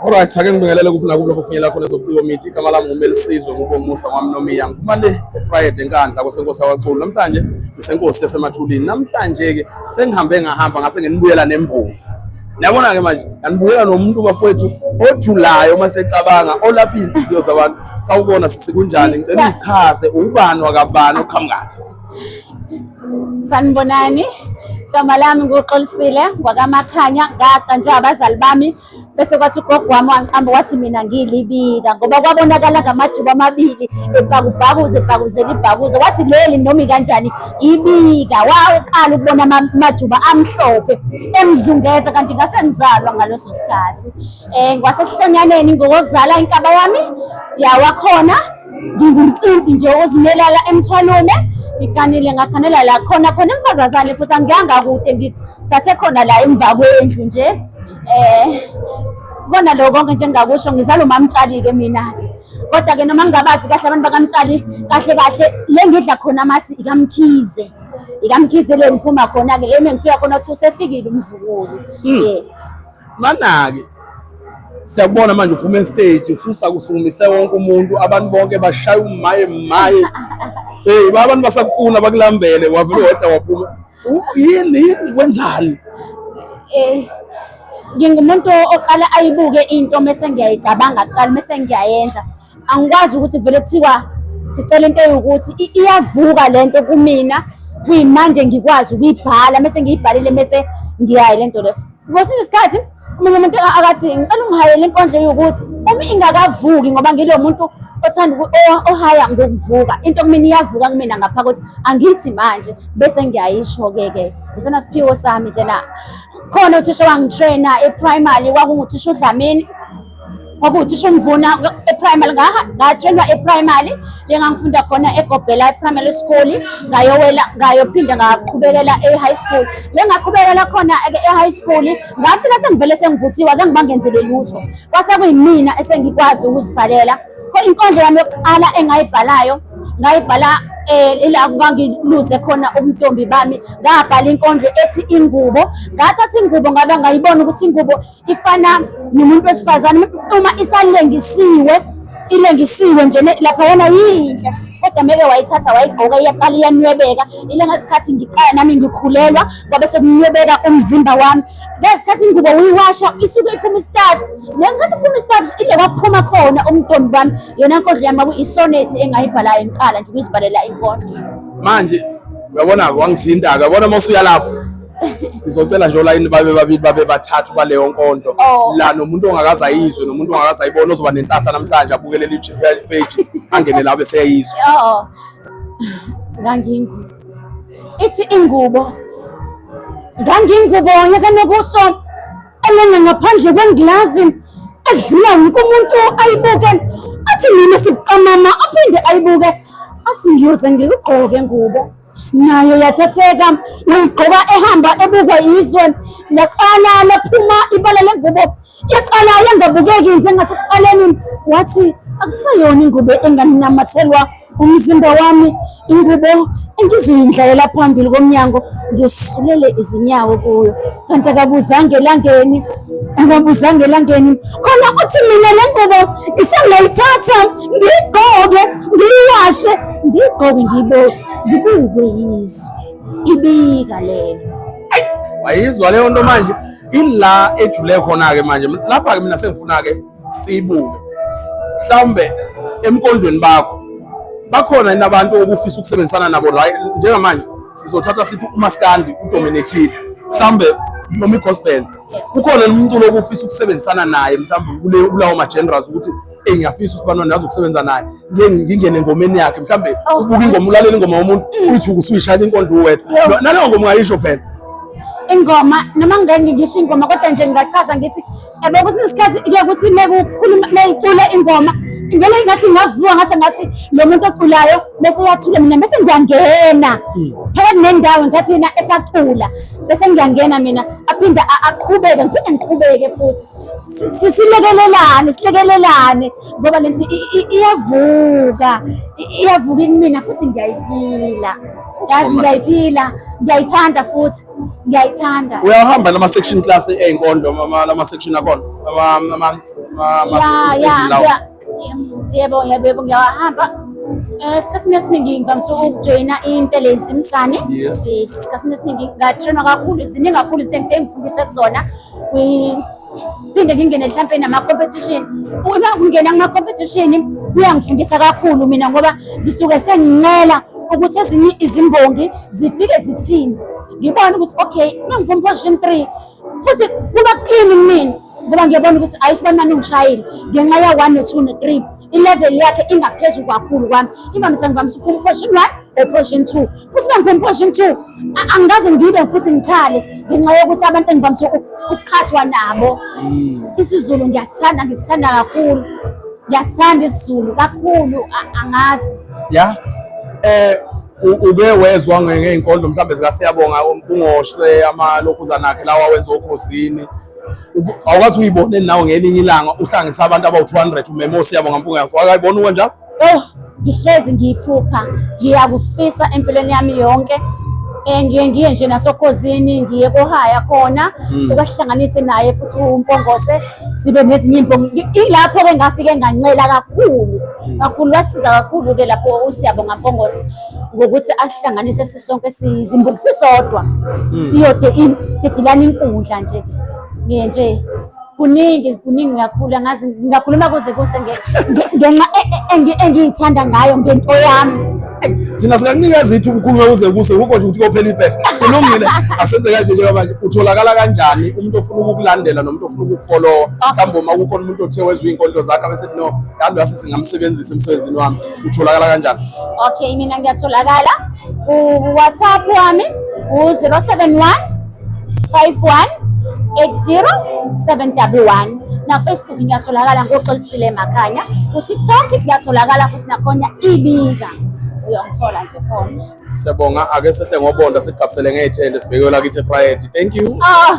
Alright, ake ngibingelele kuphi nakuphi lapho kufinyelela khona ezobuciko media. Igama lami nguMelisizwe nguBomusa wami Nomiya. Ngiphuma le eFriday eNkandla kwasenkosi yakwaXulu. Namhlanje ngisenkosi yasemathulini. Namhlanje ke sengihambe ngahamba ngase nginibuyela nembongi. Niyabona ke manje, nganibuyela nomuntu bafowethu othulayo uma secabanga olapha iy'nhliziyo zabantu. Sawubona sisi, kunjani? Ngicela uyichaze ubani wakabani oqhamukahle. Sanibonani. Igama lami nguXolisile ngwakaMakhanya, ngaqanjwa abazali bami bese kwathi ugogo wami wangiqamba wathi mina ngilibika ngoba kwabonakala ngamajuba amabili ebhakubhakuze ebhakuzela ibhakuze, wathi leli noma ikanjani ibika. Waqala ukubona amajuba amhlophe emzungeza kanti ngase ngizalwa ngaleso sikhathi. Ngwasehlonyaneni ngokuzala inkaba yami yawakhona, ngingumtsinsi nje ozimelala emthwalume, ngiganile ngaganela la khona khona emfazazane, futhi angiyanga kude, ngithathe khona la emva kwendlu nje. Kona lokho konke nje engingakusho, ngizalwa uMamtshali-ke mina-ke, kodwa-ke noma ngingabazi kahle abantu bakaMtshali kahle kahle, le ngidla khona amasi ikaMkhize, ikaMkhize le ngiphuma khona-ke, le mengifika khona kuthiwa usefikile umzukulu. Yeah. Mana-ke siyakubona manje uphuma estage ususa kusukumise wonke umuntu, abantu bonke bashaya umaye maye. Hey, abantu basakufuna bakulambele, wavele wehla waphuma. Yini yini kwenzani? Ngingumuntu oqala ayibuke into mese ngiyayicabanga kuqala mese ngiyayenza. Angikwazi ukuthi vele kuthiwa sicela into ewukuthi iyavuka lento kumina, kuyimanje ngikwazi ukuyibhala mese ngiyibhalile mese ngiyayi lento le. Kwesinye isikhathi omunye umuntu akathi ngicela ungihayele inkondlo yokuthi uma ingakavuki, ngoba ngilo muntu othanda ohaya ngokuvuka into kumina, iyavuka kumina ngapha ukuthi angithi manje bese ngiyayisho-ke ke isona siphiwo sami njena. Khona uthisha wangitraina e-primary, kwakunguthisha uDlamini, kwakuwuthisha uMvuna e-primary, ngatrainwa e-primary le ngangifunda khona eGobhela e-primary school, ngayowela ngayophinda ngaqhubekela e-high school, le ngaqhubekela khona e-high school ngafika sengivele sengivuthiwe, azange bangenzele lutho, kwase kuyimina esengikwazi ukuzibhalela. Inkondlo yami yokuqala engayibhalayo ngayibhala ila ngangiluze khona ubuntombi bami, ngabhala inkondlo ethi ingubo. Ngathatha ingubo ngaba ngayibona ukuthi ingubo ifana nomuntu wesifazane uma isalengisiwe, ilengisiwe nje laphayana yinhle, kodwa meke wayithatha wayigqoka iyaqala iyanwebeka. Ile ngesikhathi ngiqala nami ngikhulelwa kwabe sekunwebeka umzimba wami, ngesikhathi ingubo uyiwasha isuke iphuma isitashi, ngesikhathi iphuma isitashi ile kwaphuma khona umntombi bami. Yona nkondlo yami kwakuyisonethi engayibhalayo ngiqala nje ukuzibhalela inkondlo. Manje uyabona-ke wangithinta-ke, uyabona uma usuya lapho ngizocela nje olayini babe babili babe bathathu baleyo nkondlo. Oh. La nomuntu ongakaze ayizwe nomuntu ongakaze ayibone ozoba nenhlahla namhlanje abukele le page angene la bese eyizwa. Oh. Ngangingubo. Ithi ingubo. Ngangingubo yakanokusho elenga ngaphandle kwengilazi, edlula wonke umuntu ayibuke athi mina sibuqamama, aphinde ayibuke athi ngiyoze ngikugqoke ngubo. Nayo yathatheka wayigqoka ehamba ebukwa izwe, laqala laphuma ibala lengubo, yaqala yangabukeki njengasekuqaleni. Wathi akusayona ingubo enganinamathelwa umzimba wami, ingubo engizoyindlalela phambili komnyango ngisulele izinyawo kuyo. Kanti akabuzanga elangeni, akabuzanga elangeni khona uthi mina le ngubo ngisengayithatha ngiyigqoke ngiyiwashe ngiyigqoke ngiyiboke ngibukwe yizwe, ibika lelo. Wayizwa leyo nto manje ila ejule khona-ke manje lapha-ke mina sengifuna-ke siyibuke mhlawumbe emkondlweni bakho bakhona yini abantu okufisa ukusebenzisana nabo la njengamanje? Sizothatha sithi umaskandi udominethile, mhlawumbe noma i-gospel, kukhona umculo okufisa ukusebenzisana naye mhlawumbe kulawo ma-genres ukuthi eyi ngiyafisa ukuthi bantwana nazi ukusebenza naye, ngike ngingene engomeni yakhe mhlawumbe? Oh. Ubuka ingoma, ulalela ingoma yomuntu, uyithuke usuyishayela inkondlo uwedwa. Yo. Naleyo ngoma ungayisho phela. Ingoma noma ngeke ngisho ingoma, kodwa nje ngingachaza ngithi yabo kwesinye isikhathi kuye kuthi mekukhuluma meyicula ingoma vele ingathi ngavuka ngase ngathi lo muntu oculayo bese yathula, mina bese ngiyangena phakathi nendawo ngikhathi yena esacula bese ngiyangena mina, aphinde aqhubeke, ngiphinde ngiqhubeke futhi. Silekelelane, silekelelane ngoba lento iyavuka, iyavuka kumina futhi ngiyayifila. Yazi ngiyayiphila, ngiyayithanda futhi ngiyayithanda. Uyahamba nama section class ey'nkondlo lama section akhona ama Ya ya ya yebo yebo yebo ngiyawahamba. Esikhathini esiningi ngivamise ukujoyina intelezi Msane. Yes. Esikhathini esiningi ngatrainwa kakhulu, ziningi kakhulu izinto engifike ngifundiswe kuzona. Phinde ngingene mhlampe nama-competition. Uma ngingena kuma-competition kuyangifundisa kakhulu mina ngoba ngisuke sengincela ukuthi ezinye izimbongi zifike zithini. Ngibone ukuthi okay, uma ngiphuma position 3 futhi kuba clean kumina ngoba ngiyabona ukuthi ayisibanani ungishayile ngenxa ya 1 no 2 no 3 i-level yakhe ingaphezulu kakhulu kwami. Imvamisa ngivamisa ukuphuma position 1 or position 2 futhi uma ngiphuma position 2 angikaze ngibe futhi ngikhale ngenxa yokuthi abantu engivamise ukuqhathwa nabo. IsiZulu ngiyasithanda, ngisithanda kakhulu, ngiyasithanda isiZulu kakhulu, angazi. Ya uke wezwa ngey'nkondlo mhlawumbe zikaSiyabonga uMpungoshe amalokhuzana akhe lawa awenza okhosini, awukwazi uyibone nawe ngelinye ilanga uhlangisa abantu abawu-200 umeme oSiyabonga Mpungose, wakayibona ukanjalo? Oh, ngihlezi ngiyiphupha, ngiyakufisa empilweni yami yonke. Ngiye ngiye nje nasokhozini, ngiye kohaya khona, ukahlanganise naye futhi uMpongose, sibe nezinye iy'mbongi. Ilapho-ke ngafike ngancela kakhulu, kakhulu wasiza kakhulu-ke lapho uSiyabonga Mpongose ngokuthi asihlanganise sisonke sizimbongi sisodwa, siyode sidedelane inkundla nje. Ngiye nje kuningi kuningi kakhulu, angazi ngingakhuluma kuze kuse ngenxa engiyithanda ngayo ngento yami. Thina singakunikeza ithuba ukhulume kuze kuse, kukho nje ukuthi kophela iphepha. Kulungile, asenze kanje njengamanje. Utholakala kanjani umuntu ofuna ukukulandela nomuntu ofuna ukukufollowa? Mhlawumbe uma kukhona umuntu othe wezwa iy'nkondlo zakhe abese no, yalo yase singamsebenzisa emsebenzini wami. Utholakala kanjani? Okay, mina ngiyatholakala ku-WhatsApp wami u-071 51 80 711. Na-Facebook ngiyatholakala ngoXolisile Makhanya, ku-TikTok ngiyatholakala futhi nakhona ibika, uyongithola nje khona. Siyabonga, ake sehle ngobonda sigqabisele ngey'thende sibheke lakithi ePride. Thank you. Oh.